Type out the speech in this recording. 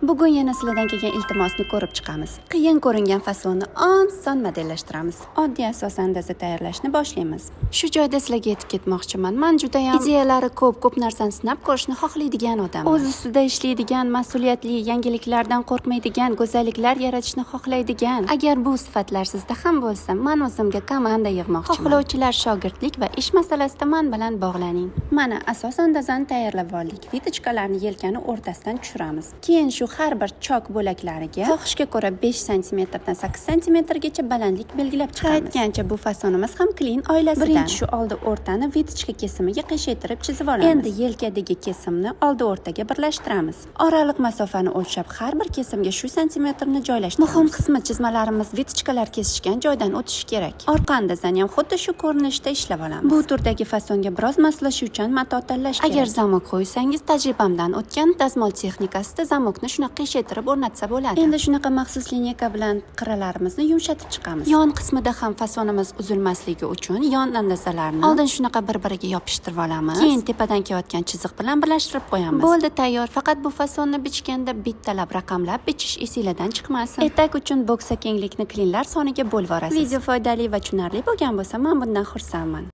Bugun yana sizlardan kelgan iltimosni ko'rib chiqamiz. Qiyin ko'ringan fasonni oson modellashtiramiz. Oddiy asos andaza tayyorlashni boshlaymiz. Shu joyda sizlarga aytib ketmoqchiman. Man judayam ideyalari ko'p, ko'p narsani sinab ko'rishni xohlaydigan odamman. O'z ustida ishlaydigan, mas'uliyatli, yangiliklardan qo'rqmaydigan, go'zalliklar yaratishni xohlaydigan. Agar bu sifatlar sizda ham bo'lsa, man o'zimga komanda yig'moqchiman. Xohlovchilar shogirdlik va ish masalasida man bilan bog'laning. Mana, asos andazani tayyorlab oldik. Виточка larni yelkani o'rtasidan tushiramiz. Keyin shu har bir chok bo'laklariga xohishga ko'ra 5 sm dan 8 sm gacha balandlik belgilab chiqamiz. Aytgancha, bu fasonimiz ham клин oilasidan. Birinchi shu oldi o'rtani виточка kesimiga qiyshaytirib chizib olamiz. Endi yelkadagi kesimni oldi o'rtaga birlashtiramiz. Oraliq masofani o'lchab, har bir kesimga shu santimetrni joylashtiramiz. Muhim qismi, chizmalarimiz виточка lar kesishgan joydan o'tishi kerak. Orqa andazani ham xuddi shu ko'rinishda ishlab olamiz. Bu turdagi fasonga biroz moslashuvchan mato tanlash kerak. Agar zamok qo'ysangiz, tajribamdan o'tgan dazmol texnikasida zamokni shunaqa qiyshaytirib o'rnatsa bo'ladi. Endi shunaqa maxsus линейка bilan qirralarimizni yumshatib chiqamiz. Yon qismida ham fasonimiz uzilmasligi uchun yon andazalarni oldin shunaqa bir-biriga yopishtirib olamiz. Keyin tepadan kelayotgan chiziq bilan birlashtirib qo'yamiz. Bo'ldi, tayyor. Faqat bu fasonni bichganda bittalab raqamlab bichish esinglardan chiqmasin. Etak uchun bo'ksa kenglikni клин lar soniga bo'lib yuborasiz. Video foydali va tushunarli bo'lgan bo'lsa, men bundan xursandman.